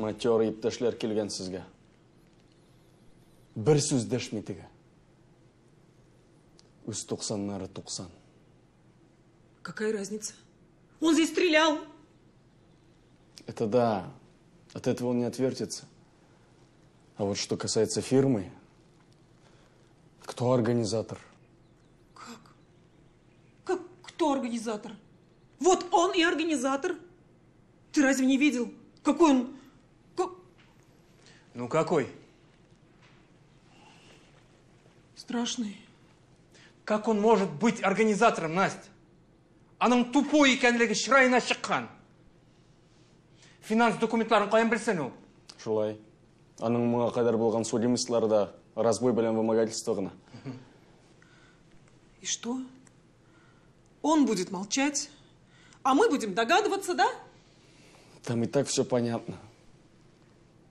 Матерый иптәшләр килгән сезгә. Бер сүз дәшми теге. Үз туксаннары туксан. Какая разница? Он здесь стрелял. Это да. От этого он не отвертится. А вот что касается фирмы, кто организатор? Как? Как кто организатор? Вот он и организатор. Ты разве не видел? Какой он? Как... Ну какой? Страшный. Как он может быть организатором, Настя? Аның тупой икәнлеге чыраена чыккан. Финанс документларын каян белсен ул? Шулай. Аның моңа кадәр булган судимостьлары да разбой белән вымогательство гына. И что? Он будет молчать, а мы будем догадываться, да? Там и так все понятно.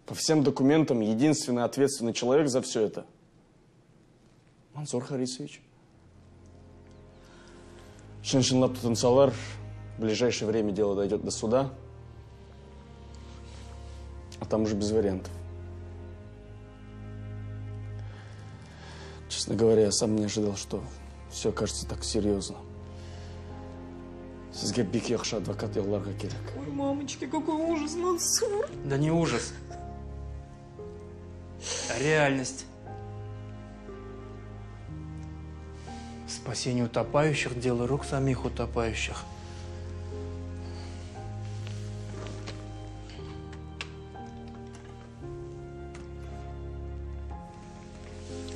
По всем документам единственный ответственный человек за все это Мансур Харисович. Чын-чынлап тотынсалар, в ближайшее время дело дойдет до суда, а там уже без вариантов. Честно говоря, я сам не ожидал, что все окажется так серьезно. Сезгә бик яхшы адвокат ялларга кирәк. Ой, мамочки, какой ужас, Мансур. Да не ужас. А реальность. Спасение утопающих – дело рук самих утопающих.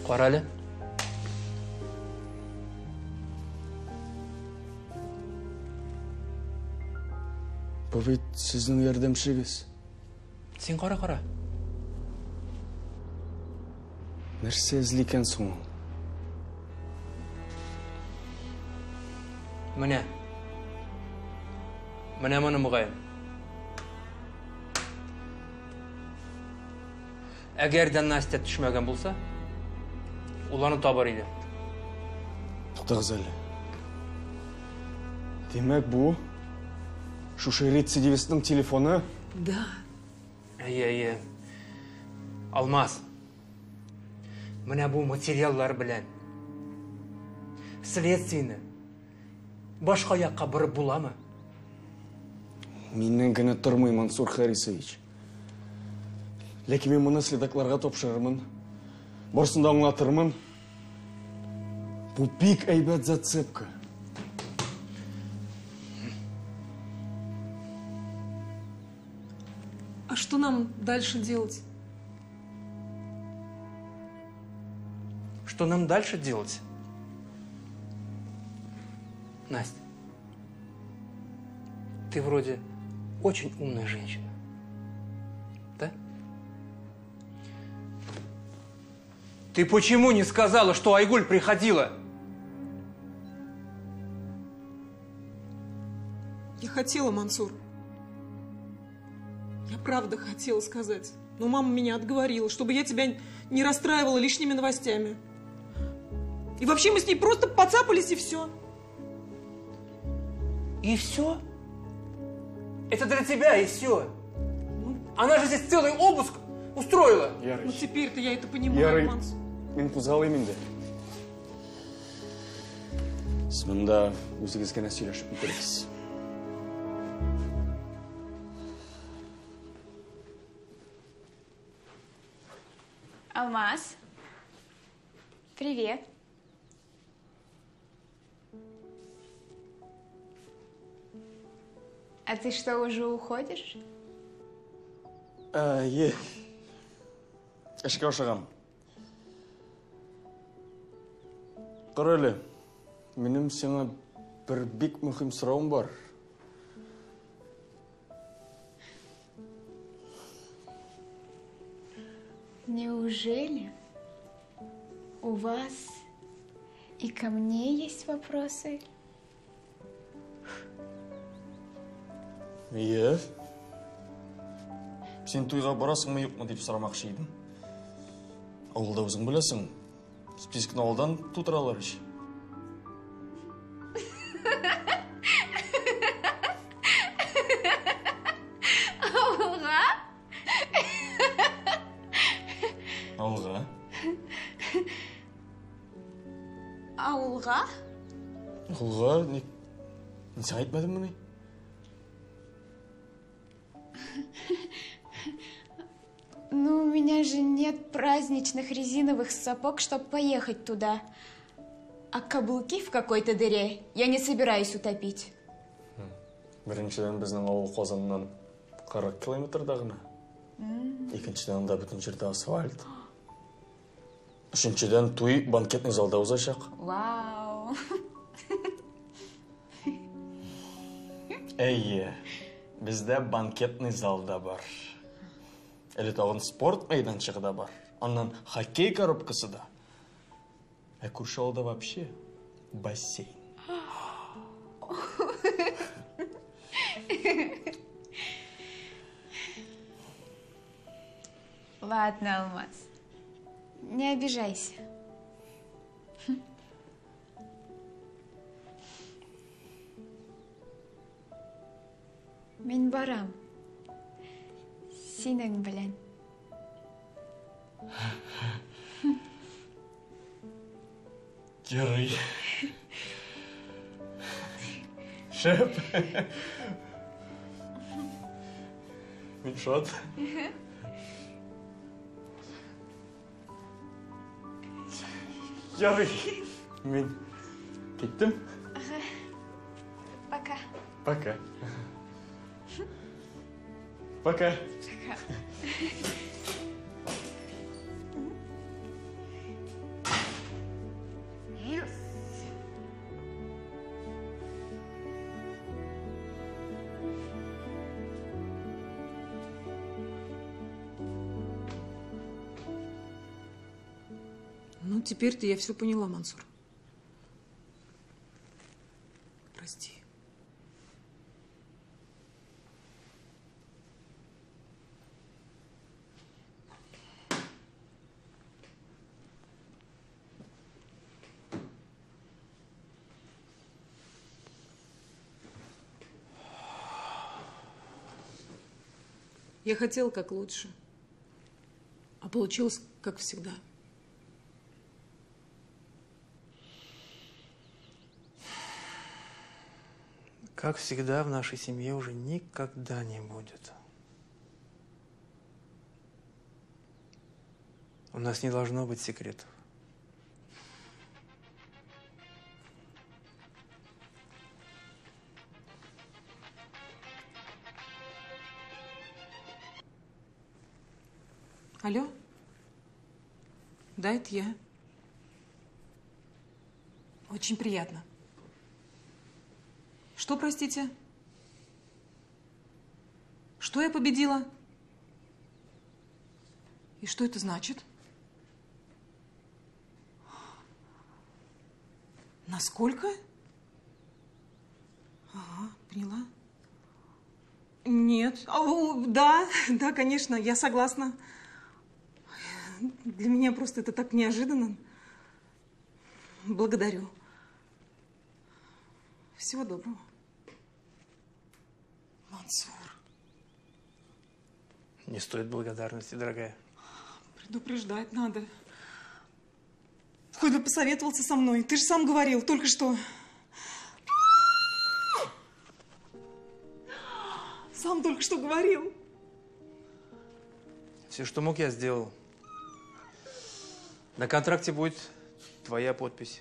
Кара әле. Бу бит сезнең ярдәмчегез. Син кара, кара. Нәрсә эзли икән соң ул? Менә. Менә моны мөгаен. Әгәр дә Настя төшмәгән булса, ул аны табыр иде. Туктагыз әле. Димәк, бу шушы рецидивистның телефоны? Да. Әйе, әйе. Алмаз. Менә бу материаллар белән следствиене башка якка борып буламы? Миннән генә тормый, Мансур Харисович. Ләкин мин моны следакларга тапшырырмын. Барысын да аңлатырмын. Бу бик әйбәт зацепка. А что нам дальше делать? Что нам дальше делать? Настя, ты вроде очень умная женщина. Да? Ты почему не сказала, что Айгуль приходила? Я хотела, Мансур. Я правда хотела сказать. Но мама меня отговорила, чтобы я тебя не расстраивала лишними новостями. И вообще мы с ней просто поцапались, и все. И все? Это для тебя, и все. Она же здесь целый обыск устроила. Ярый. Ну теперь-то я это понимаю, Ярый. Мансур. Мин кузгалыйм инде. Сез монда үзегез генә сөйләшеп бетерегез. Алмаз, привет. А ты что, уже уходишь? Е. Эшкә ашыгам. Кара әле, минем сиңа бер бик мөһим соравым бар. Неужели у вас и ко мне есть вопросы? Ие. Син туйга барасыңмы, юкмы дип сорамакчы идем. Авылда үзең беләсең, спискны алдан тутыралар ич. Авылга? Авылга? Авылга? Ник? Мин сиңа әйтмәдеммени? Ну, у меня же нет праздничных резиновых сапог, чтобы поехать туда. А каблуки в какой-то дыре я не собираюсь утопить. Беренчедән, безнең авыл Казаннан 40 километрда гына. Икенчедән, анда бөтен җирдә асфальт. Өченчедән, туй банкетный залда узачак. Вау! Әйе, бездә банкетный зал да бар. Әле тагын спорт мәйданчыгы да бар. Аннан хоккей коробкасы да. Ә күрше авылда вообще бассейн. Ладно, Алмаз, не обижайся. Мин барам. Синең белән. Ярый. Шәп. Мин шат. Ярый. Мин киттем. Ага. Пока. Пока. Пока. Пока. Ну, теперь-то я все поняла, Мансур. Прости. Я хотела как лучше, а получилось как всегда. Как всегда, в нашей семье уже никогда не будет. У нас не должно быть секретов. Алло? Да, это я. Очень приятно. Что, простите? Что я победила? И что это значит? Насколько? Ага, поняла. Нет. Да, да, конечно, я согласна. Для меня просто это так неожиданно. Благодарю. Всего доброго. Мансур. Не стоит благодарности, дорогая. Предупреждать надо. Хоть бы посоветовался со мной. Ты же сам говорил только что. Сам только что говорил. Все, что мог, я сделал. На контракте будет твоя подпись.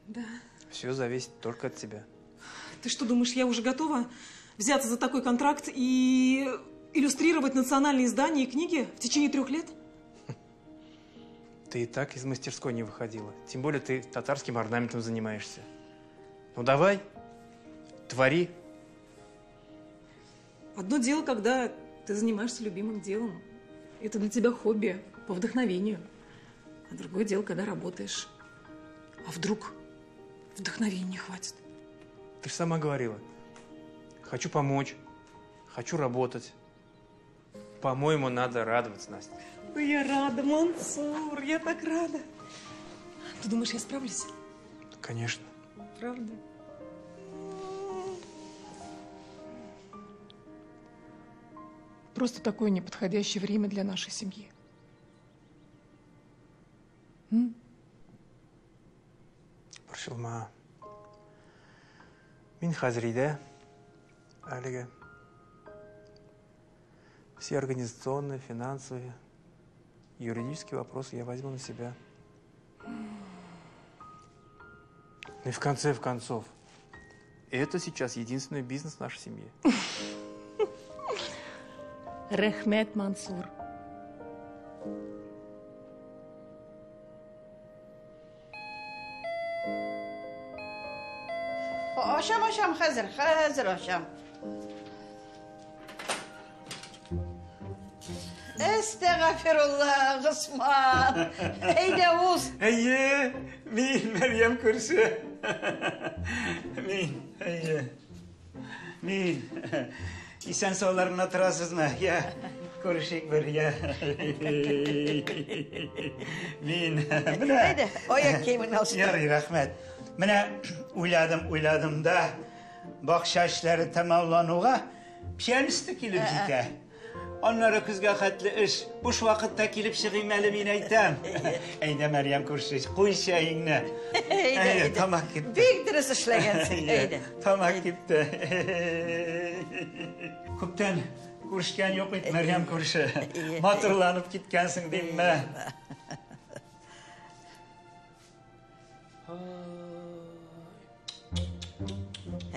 Да. Все зависит только от тебя. Ты что, думаешь, я уже готова взяться за такой контракт и иллюстрировать национальные издания и книги в течение 3 лет? Ты и так из мастерской не выходила. Тем более ты татарским орнаментом занимаешься. Ну давай, твори. Одно дело, когда ты занимаешься любимым делом. Это для тебя хобби, по вдохновению. А другое дело, когда работаешь. А вдруг вдохновения не хватит? Ты же сама говорила. Хочу помочь, хочу работать. По-моему, надо радоваться, Настя. Да я рада, Мансур, я так рада. Ты думаешь, я справлюсь? Конечно. Правда? Просто такое неподходящее время для нашей семьи. М? Борчылма. Мин хәзер өйдә. Әлегә. Все организационные, финансовые, юридические вопросы я возьму на себя. Ну и в конце концов, это сейчас единственный бизнес в нашей семье. Рәхмәт, Мансур. Ачам, ачам, хәзер, хәзер ачам. Әстәгафирулла, Госман. Әйдә уз. Әйе, мин Мәрьям күрше. Мин, әйе. Мин. Исән саулар гына торасызмы? Я, күрешик бер, я. Мин, менә. Әйдә, аяк киемеңне алыштыр. Ярый, рәхмәт. Менә уйладым, уйладым да, бакча эшләре тәмамлануга печән өсте килеп җитә. Аннары көзгә хәтле эш. Буш вакытта килеп чыгыйм әле, мин әйтәм. Әйдә, Мәрьям күрше, куй чәеңне. Әйдә, Әйдә, әйдә. тамак кипте. Бик дөрес эшләгәнсең, әйдә. Тамак кипте. Күптән күрешкән юк бит, Мәрьям күрше. Матурланып киткәнсең димме?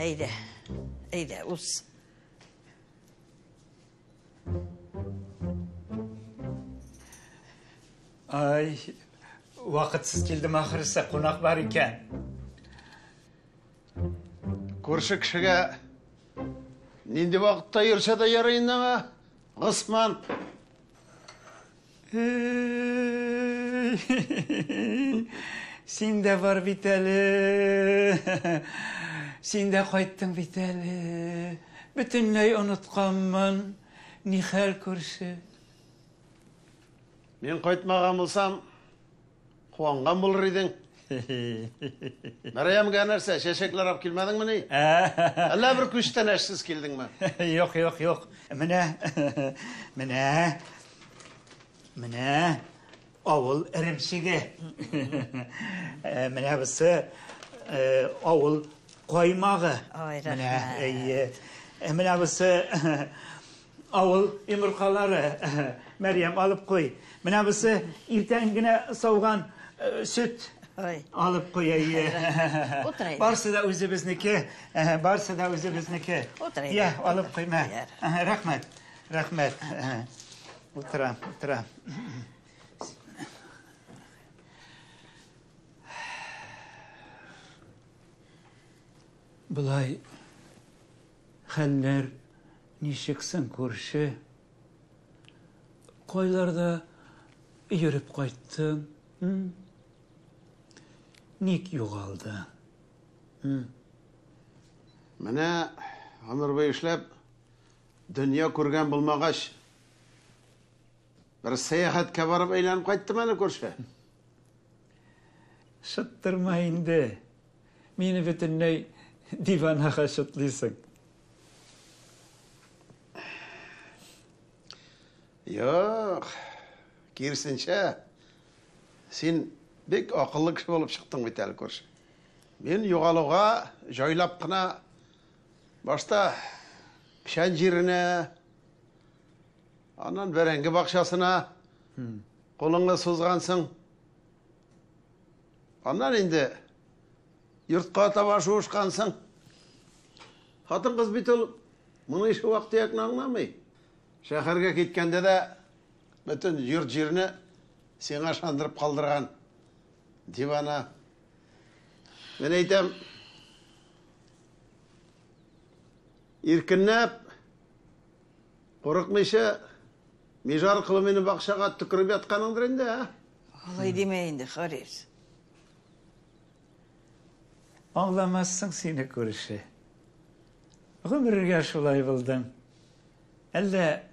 Әйдә, әйдә, уз. Ай, вакытсыз килдем ахрысы, кунак бар икән. Күрше кешегә нинди вакытта йөрсә дә ярый инде аңа, Госман. Син дә бар бит әле. Син дә кайттың бит әле. Бөтенләй онытканмын. Нихәл, күрше? Мин кайтмаган булсам, куанган булыр идең. Мәрьямгә нәрсә, чәчәкләр алып килмәдеңмени? Әллә бер күчтәнәчсез килдеңме? Юк, юк, юк. Менә, менә, менә авыл эремчеге. Менә бусы авыл каймагы. Ай, Менә, рәхмәт. әйе. Менә бусы авыл йомыркалары. Мәрьям, алып куй. Менә бусы иртән генә сауган сөт. Ой. Алып куй, әйе. Утыр әйдә. Барсы да үзебезнеке. Барсы да үзебезнеке. Утыр әйдә. Я, алып куй, мә. Ярар. Рәхмәт, рәхмәт. Утырам, утырам. Болай хәлләр ничек соң, күрше? Кайларда йөреп кайттың? Ник югалды? Менә гомер буе эшләп, дөнья күргән булмагач, бер сәяхәткә барып әйләнеп кайттым әле, күрше. Шыттырма инде. Мине бөтенләй диванага шытлыйсың. Юк, киресенчә, син бик акыллы кеше булып чыктың бит әле, күрше. Мин югалуга җайлап кына башта печән җиренә, аннан бәрәңге бакчасына кулыңны сузгансың. Аннан инде йортка таба шуышкансың. Хатын-кыз бит ул моны ише вак-төякне аңламый. Шәһәргә киткәндә дә бөтен йорт җирне сиңа ышандырып калдырган дивана. Мин әйтәм, иркенләп, курыкмыйча, меж аркылы мине бакчага төкереп ятканыңдыр инде, ә? Алай димә инде, Харис. Аңламассың сине, күрше. Гомергә шулай булдың. Әллә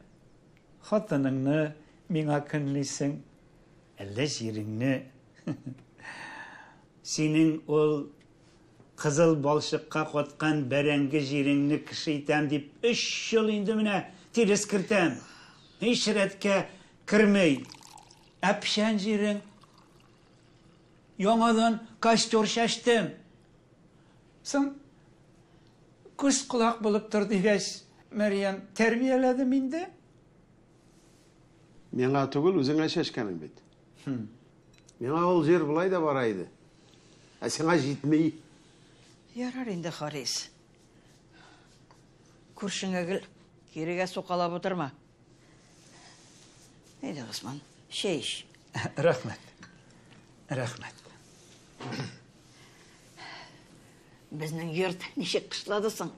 хатыныңны миңа көнлисең, әллә җиреңне. Синең ул кызыл балчыкка каткан бәрәңге җиреңне кеше итәм дип 3 ел инде менә тирес кертәм. Һич рәткә кермей. Ә печән җирең? Яңадан костер чәчтем. Соң, күз колак булып тор дигәч, Мәрьям, тәрбияләдем инде. Миңа түгел, үзеңә чәчкәнең бит. Миңа ул җир болай да бара иде. Ә сиңа җитми. Ярар инде, Харис. Күршеңә гел кирегә сукалап утырма. Әйдә, Госман, чәй эч. Рәхмәт. Рәхмәт. Безнең йорт ничек кышлады соң?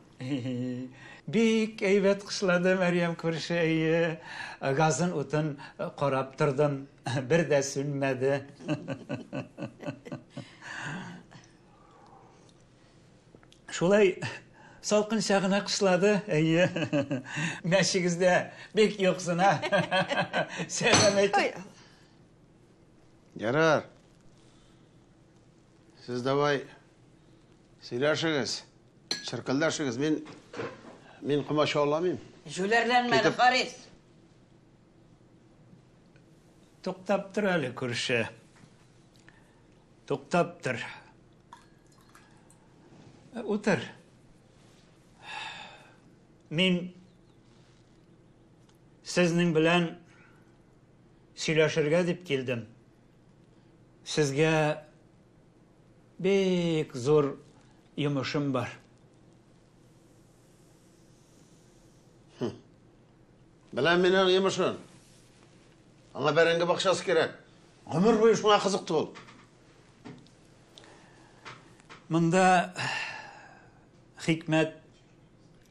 Бик әйбәт кышлады, Мәрьям күрше, әйе. Газын, утын карап тордым. Бер дә сүнмәде. Шулай салкынча гына кышлады, әйе. Мәчегез дә бик юксына. Сәлам әйтеп. Ярар. Сез давай сөйләшегез, чыркылдашыгыз. Мин мин комачауламыйм. Җүләрләнмә әле, Китеп- Харис. Туктап тор әле, күрше. Туктап тор. Утыр. Мин сезнең белән сөйләшергә дип килдем. Сезгә бик зур йомышым бар. Беләм мин аның йомышын. Аңа бәрәңге бакчасы кирәк. Гомер буе шуңа кызыкты ул. Монда хикмәт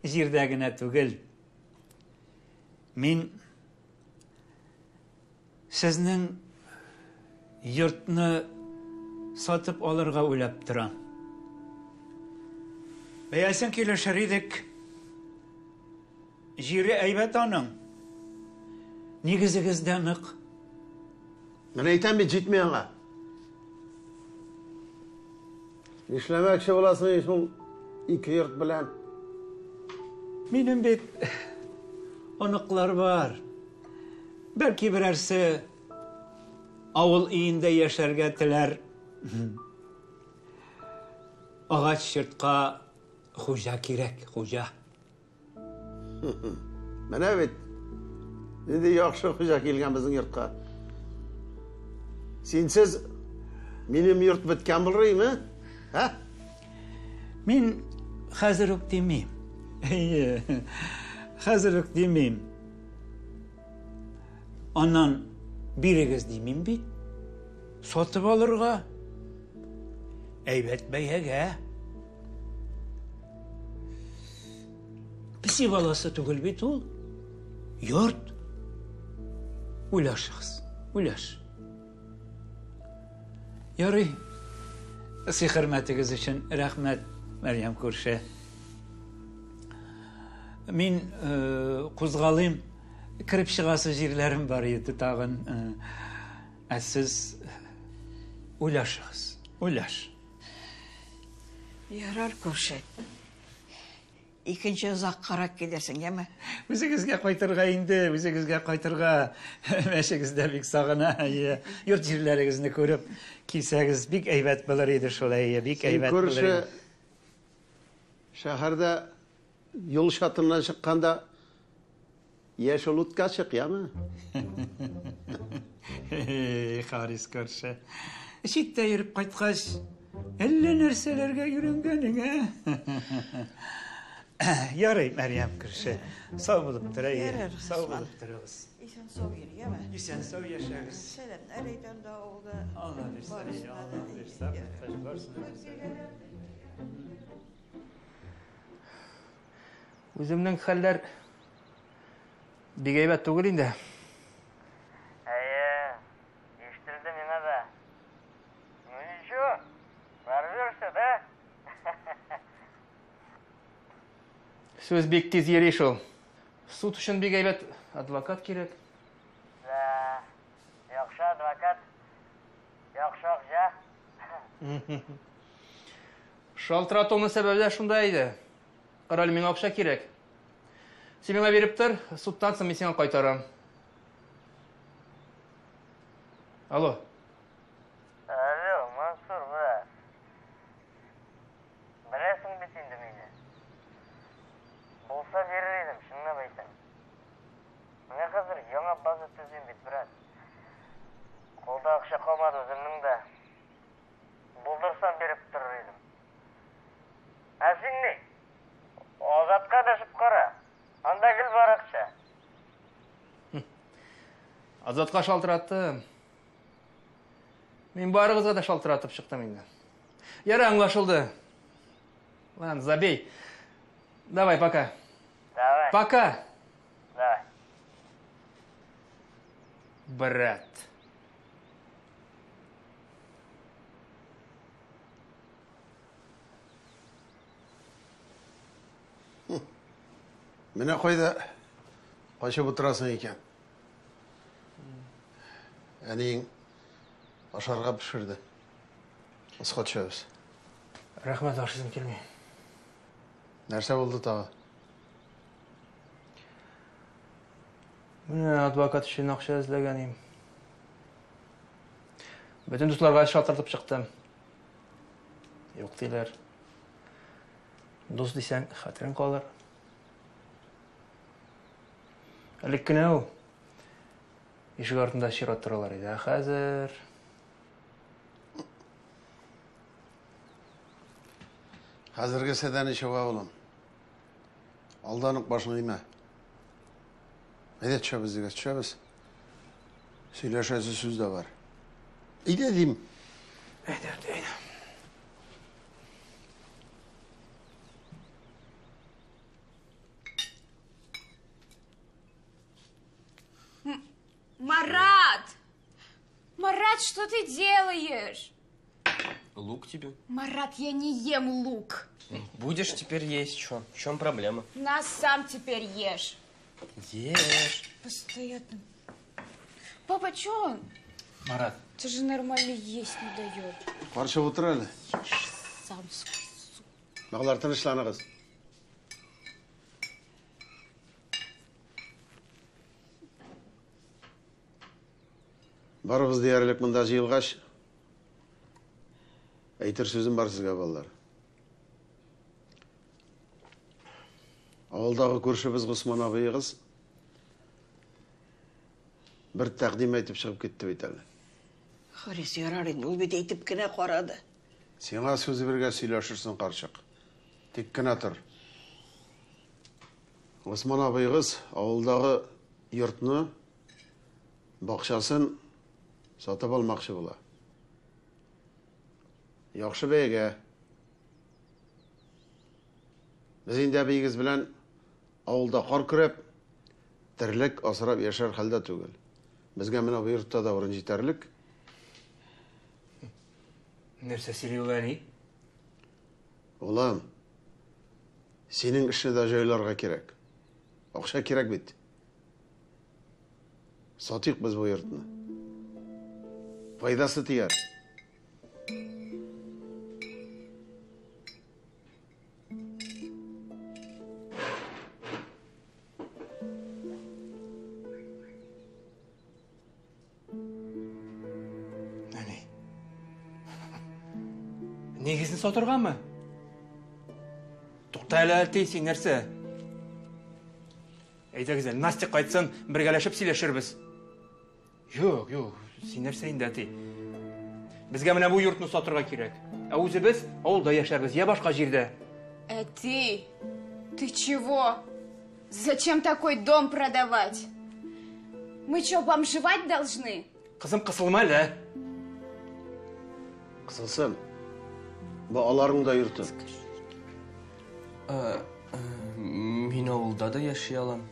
җирдә генә түгел. Мин сезнең йортны сатып алырга уйлап торам. Бәясен килешер идек. Җире әйбәт аның. Нигезегез дә нык. Менә әйтәм бит, җитми аңа. Нишләмәкче буласың шул ике йорт белән? Минем бит оныклар бар. Бәлки берәрсе авыл өендә яшәргә теләр. Агач йортка хуҗа кирәк, хуҗа. Менә бит нинди яхшы хуҗа килгән безнең йортка. Синсез минем йорт беткән булыр име? Ә? Мин хәзер үк димим. Әйе, хәзер үк димим. Аннан бирегез димим бит. Сатып алырга. Әйбәт бәягә. Песи баласы түгел бит ул. Йорт. Уйлашыгыз, уйлаш. Ярый. Сый-хөрмәтегез өчен рәхмәт, Мәрьям күрше. Мин кузгалыйм, кереп чыгасы җирләрем бар иде тагын. Ә сез уйлашыгыз, уйлаш. Ярар, күрше. Икенче озаккарак килерсең, яме? Үзегезгә кайтырга инде, үзегезгә кайтырга. Мәчегез дә бик сагына. Әйе. Йорт җирләрегезне күреп килсәгез, бик әйбәт булыр иде шул, әйе, бик Син әйбәт булыр күрше иде. шәһәрдә юл чатыннан чыкканда яшел утка чык, яме? Эй, Харис күрше. Читтә йөреп кайткач, әллә нәрсәләргә өйрәнгәнең, ә? Ярый, Мәрьям күрше. Сау булып тор, әйе. Ярар, Сау Госман. булып торыгыз. Исән сау йөр, яме? Исән сау яшәгез. Сәламнәр әйтәм дә авылда. Алла бирсә, Барысына Алла да, бирсә, ярар. барысына бирсә. Үземнең хәлләр бик әйбәт түгел инде. Әйе, ишетелде миңа да. Ну ничего, прорвешься, да? Сүз бик тиз йөри шул. Суд өчен бик әйбәт адвокат кирәк. Да, яхшы адвокат, яхшы акча. Шалтыратуның сәбәбе дә шунда иде. Король, миңа акча кирәк. Син миңа биреп тор, судтан соң мин сиңа кайтарам. Алло. Алло, Мансур, брат. Беләсең калмады үземнең дә. Булдырсам биреп торыр идем. Ә син ни? Азатка дәшеп кара. Анда гел бар акча. Азатка шалтыраттым. Мин барыгызга да шалтыратып чыктым инде. Ярар, аңлашылды. Ладно, забей. Давай, пока. Давай. Пока. Давай. Брат. Менә кайда качып утырасың икән. Әниең ашарга пешерде. Аска төшәбез. Рәхмәт, ашыйсым килми. Нәрсә булды тагы? Менә адвокат өчен акча эзләгән идем. Бөтен дусларга шалтыратып чыктым. Юк диләр. Дус дисәң, хәтерең калыр. Элек кенә ул ишек артында чират торалар иде, ә хәзер Хәзергесе дә ничего, улым. Алдан ук башың имә. Әйдә төшәбез дигәч, төшәбез. Сөйләшәсе сүз дә бар. Әйдә дим. Әйдә, әйдә. Марат! Марат, что ты делаешь? Лук тебе. Марат, я не ем лук. Будешь теперь есть, что? В чем проблема? На, сам теперь ешь. Ешь. Постоянно. Папа, чё он? Марат. Ты же нормально есть не дает. Карчык утыр әле. Ешь сам свой суп. Балалар, тынычланыгыз. Барыбыз диярлек монда җыелгач, әйтер сүзем бар сезгә, балалар. Авылдагы күршебез Госман абыегыз бер тәкъдим әйтеп чыгып китте бит әле. Харис, ярар инде, ул бит әйтеп кенә карады. Сиңа сүзе бергә сөйләшерсең, карчык. Тик кенә тор. Госман абыегыз авылдагы йортны, бакчасын сатып алмакчы була. Яхшы бәягә. Без инде әбиегез белән авылда кар көрәп, терлек асрап яшәр хәлдә түгел. Безгә менә бу йортта да урын җитәрлек. Нәрсә сөйли ул, әни? Улым, синең эшне дә җайларга кирәк. Акча кирәк бит. Сатыйк без бу йортны. Файдасы тияр. Әни. Нигезне сатыргамы? Тукта әле, әти, син нәрсә? Әйдәгез әле, Настя кайтсын, бергәләшеп сөйләшербез. Юк, юк, син нәрсә инде, әти? Безгә менә бу йортны сатырга кирәк. Ә үзебез авылда яшәрбез, я башка җирдә. Әти, ты чего? Зачем такой дом продавать? Мы чё, бомжевать должны? Кызым, кысылма әле. Кысылсын. Бу аларның да йорты. Мин авылда да яши алам.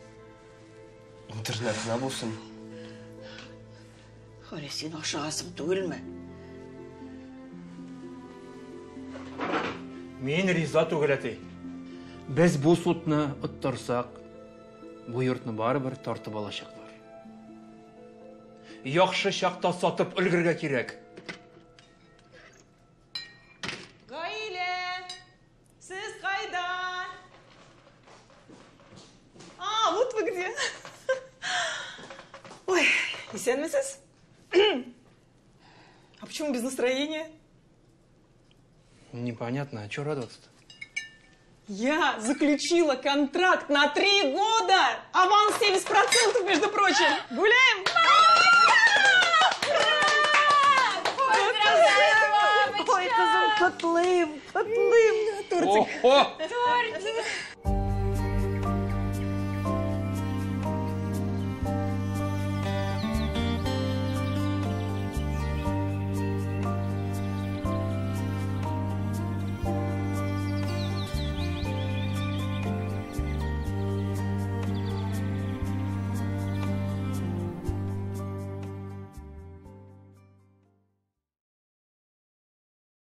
Интернет кына булсын. Харис, син ашыгасың түгелме? Мин риза түгел, әти. Без бу судны оттырсак, бу йортны барыбер тартып алачаклар. Яхшы чакта сатып өлгергә кирәк. Гаилә, сез кайда? А, вот вы где. Ой, исәнмесез? А почему без настроения? Непонятно, а чё радоваться-то? Я заключила контракт на 3 года! Аванс 70%, между прочим! Гуляем? Ура! Охо! Тортик!